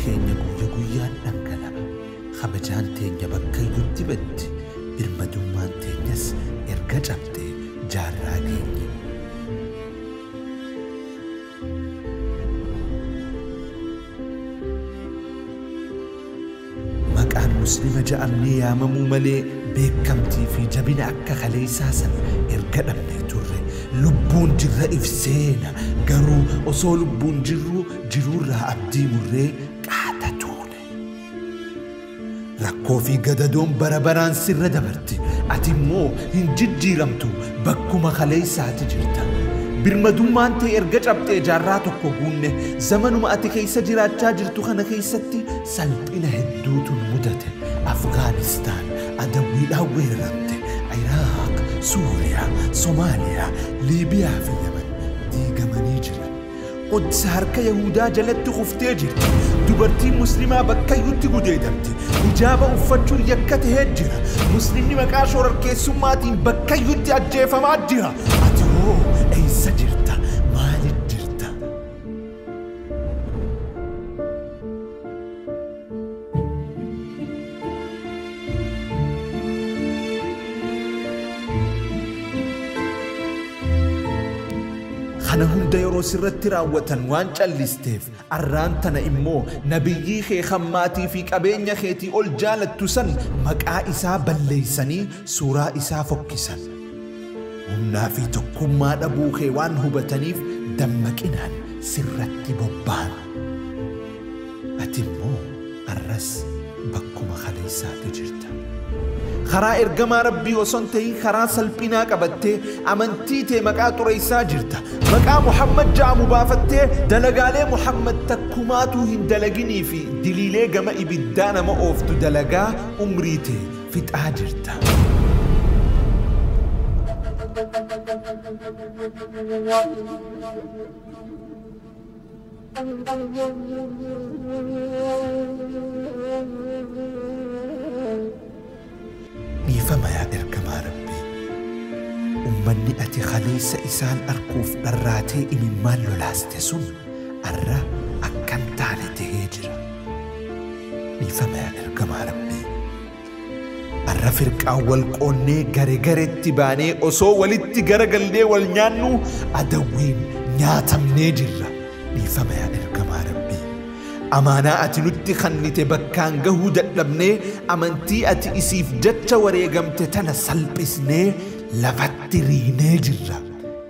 Keenya guyya guyyaan dhangala'a. Kabajaan teenya bakka iyyutti baddi. Birmadummaan teenyas erga cabdee jaarraa geenye. Maqaan Muslima ja'amnee yaamamuu malee beekamtii fi jabina akka kaleessaa san erga dhabnee turre. Lubbuun jirra if seena, garuu osoo lubbuun jirru jiruurraa abdii murree qaata tuune. Rakkoo fi gadadoon bara baraan sirra dabarti. Ati immoo hin jijjiiramtu, bakkuma kaleessaati jirta. Birmadummaan ta'e erga cabxee jaarraa tokko guunne. Zamanuma ati keessa jiraachaa jirtu kana keessatti salphina hedduutu mudate. Afgaanistaan adawwiidhaan weeraramte. Iraaq, Suuriyaa, Somaaliyaa, Liibiyaa fi Yaman diigamanii jiran. Quds harka Yahudaa jalatti kuftee jirti. Dubartiin Muslimaa bakkayyutti gudeedamti. Hijaaba uffachuun yakka tahee jira. Muslimni maqaa shororkeessummaatiin bakkayyutti ajjeefamaa jira. Ati hoo eessa jirta? Maaliif jirta? Kana hunda yeroo sirratti raawwatan waan callisteef, arraan tana immoo nabiyyii kee hammaatii fi qabeenya keetii ol jaalattu san maqaa isaa balleeysanii suuraa isaa fokkisan. Humnaa fi tokkummaa dhabuu kee waan hubataniif dammaqinaan sirratti bobba'an. Ati immoo arras bakkuma kaleessaati jirta. Karaa ergamaa Rabbii osoo hin ta'in karaa salphinaa qabattee amantii tee maqaa xureessaa jirta. Maqaa Muhammad ja'amu baafattee dalagaalee Muhammad takkumaatuu hin dalaginii fi diliilee gama ibiddaa nama ooftu dalagaa umrii tee fixaa jirta. Dhiifama yaa ergamaa Rabbii. Ummanni ati kaleessa isaan arkuuf dharraatee imimmaan lolaaste sun arra akkan taane tahee jira. Dhiifama yaa ergamaa Rabbii. Arra firqaan wal qoonnee gare garetti baanee osoo walitti garagallee wal nyaannu adawwiin nyaatamnee jirra. Dhiifama yaa ergamaa Rabbii. Amaanaa ati nutti kennite bakkaan gahuu dadhabnee amantii ati isiif jecha wareegamte tana salphisnee lafatti riinee jirra.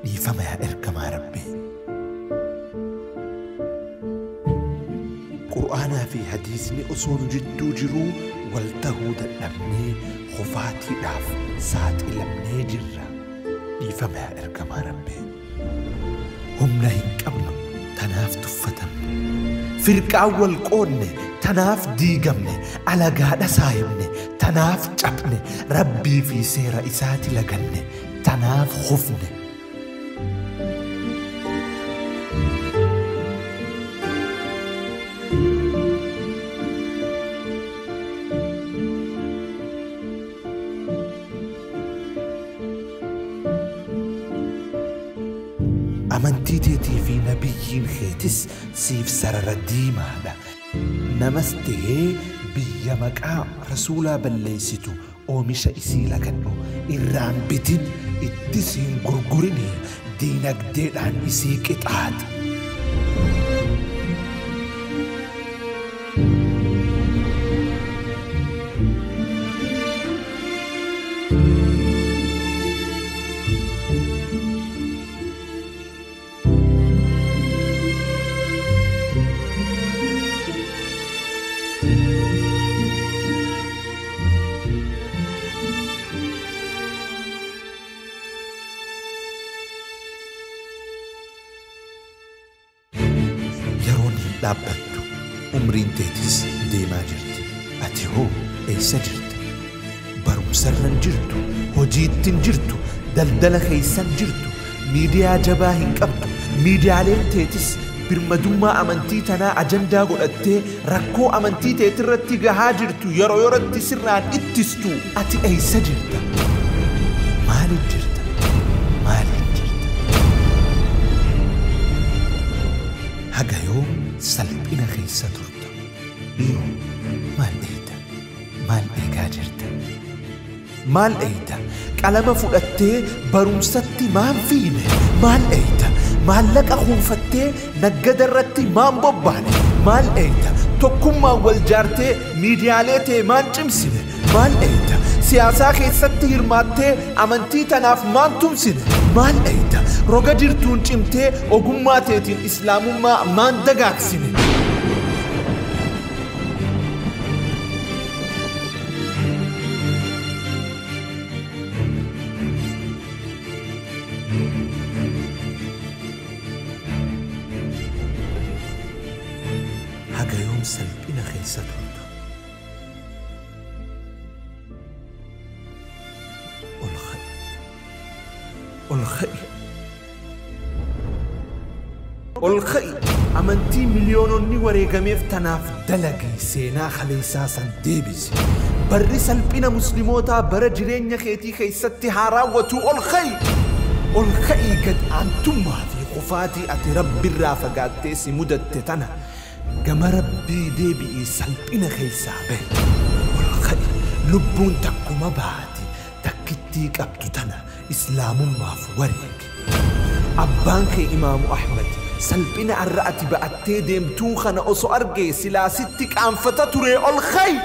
Dhiifama yaa ergamaa Rabbii. Qur'aanaa fi hadiisni osoo nu jidduu jiruu wal tahuu dadhabnee kufaatiidhaaf saaxilamnee jirra. Dhiifama yaa ergamaa Rabbii. Humna hin qabnu tanaaf tuffatamne. Firqaan wal qoonne tanaaf diigamne, alagaadha saayimne tanaaf cabne, Rabbii fi seera isaati laganne tanaaf hufne. Amantii teetii fi nabiyyiin keetis siif sarara diimaadha. Namas tahee biyya maqaa rasuulaa balleessitu oomisha isii lagadhu, irraan bitin, ittis hin gurgurini, diinagdeedhaan isii qixaaxi. Yeroon hin dhaabbattu, umriin teetis deemaa jirti. Ati hoo eessa jirta? Barumsarra hin jirtu, hojiitti hin jirtu, daldala keessa hin jirtu, miidiyaa jabaa hin qabdu. Miidiyaaleen teetis birmadummaa amantii tanaa ajandaa godhattee rakkoo amantii teetirratti gahaa jirtu yeroo yerootti sirraan ittistu. Ati eessa jirta? Maaliif jirta? Maaliif jirta? Haga yoom salphina keessa turta? Dhiiroo maal eeyda? Maal eegaa jirta? Maal eeyda? Qalama fudhattee barumsatti maan fiine? Maal eeyda? Maallaqa kuufattee naggada irratti maan bobbaane? Maal eeyda? Tokkummaan wal jaartee miidiyaalee ta'e maan cimsine? Maal eeyda? Siyaasaa keessatti hirmaattee amantii tanaaf maan tumsine? Maal eeyda? Roga jirtuun cimtee ogummaa teetiin islaamummaa maan dagaagsine? Haga yoom salphina keessa turtu? Ol ka'i. Ol ka'i. Ol ka'i. Amantii miliyoononni wareegameef tanaaf dalagi seenaa kaleessaa san deebisi. Barri salphina muslimootaa bara jireenya keetii keessatti haa raawwatu. Ol ka'i. Ol ka'ii gad aantummaa fi kufaatii ati rabbirraa fagaattee si mudatte tana gama rabbii deebi'ii salphina keessaa bahi. Ol ka'i. Lubbuun takkuma baati takkittii qabdu tana islaamummaaf wareegi. Abbaan kee Imaamu Ahmad salphina arra ati ba'attee deemtuu kana osoo argee silaa sitti qaanfata ture. Ol ka'i.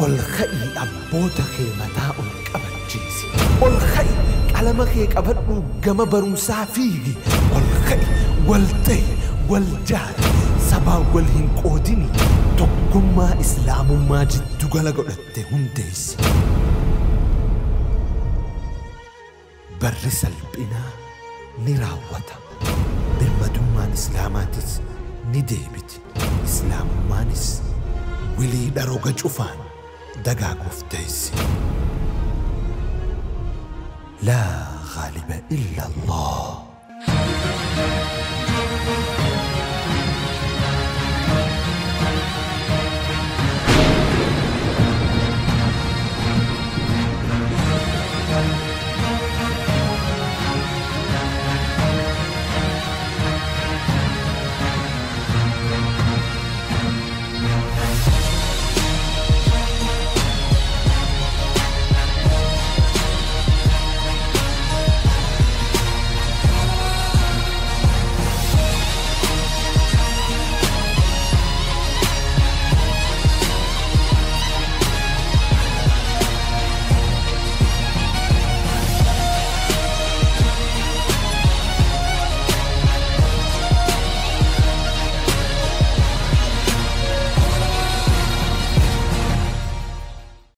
Ol ka'ii abboota kee mataa ol qabachiisi. Ol ka'i qalama kee qabadhu gama barumsaa fiigi. Ol ka'i wal ta'i wal jaari sabaan wal hin qoodini tokkummaa islaamummaa jiddugala godhatte hundeessi. Barri salphinaa ni raawwata. Birmadummaan islaamaatis ni deebiti. Islaamummaanis wiliidha roga cufaan dagaaguuf teessi. Laa ghaaliba illa Allah.